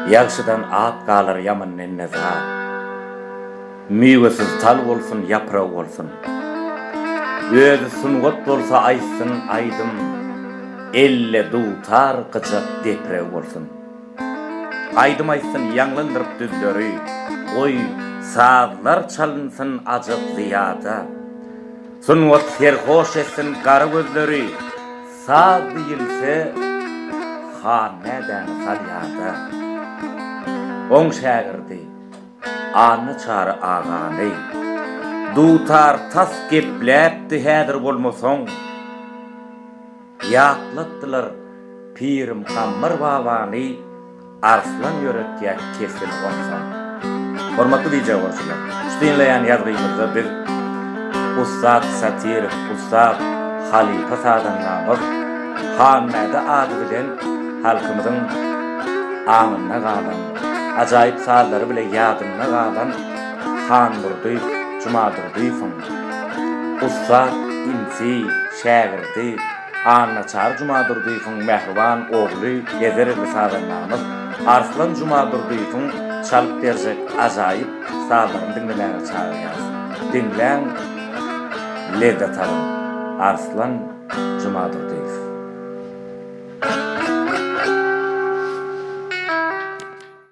Ýagşydan at galar ýamandan mezar. Miwesiz tal bolsun ýapragy bolsun. Özi sungat bolsa aýtsyn aýdym, Elle dutar gyjak depregi bolsun. Aýdym aýtsyn ýaňlandyryp düzleri, Goý, sazlar çalynsyn ajap zyýada. Sungat serhoş etsin gara gözleri, Saz diýilse, Hanmädäni sal ýada. Oň şägirdi Annaçary agany. Dutar tas gepläpdi häzir bolmasaň. Ýatlatdylar pirim Gammar babany Arslan ýöretýär kesini onsoň. Hormatly wideogörüjiler, şu synlaýan ýazgymyzda biz ussat satirik, ussat halypa sazandamyz Hanmäde ady bilen halkymyzyň aňynda galan, ajaýyp sazlary bile ýadynda galan Handurdy Jumadurdyýewiň ussat insi, şägirdi Annaçary Jumadurdyýewiň mähriban ogly Gezereli sazandamyz Arslan Jumadurdyýewiň çalyp berjek ajaýyp sazlaryny diňlemäge çagyrýarys. Diňläň, lezzet alyň! Arslan Jumadurdyýew.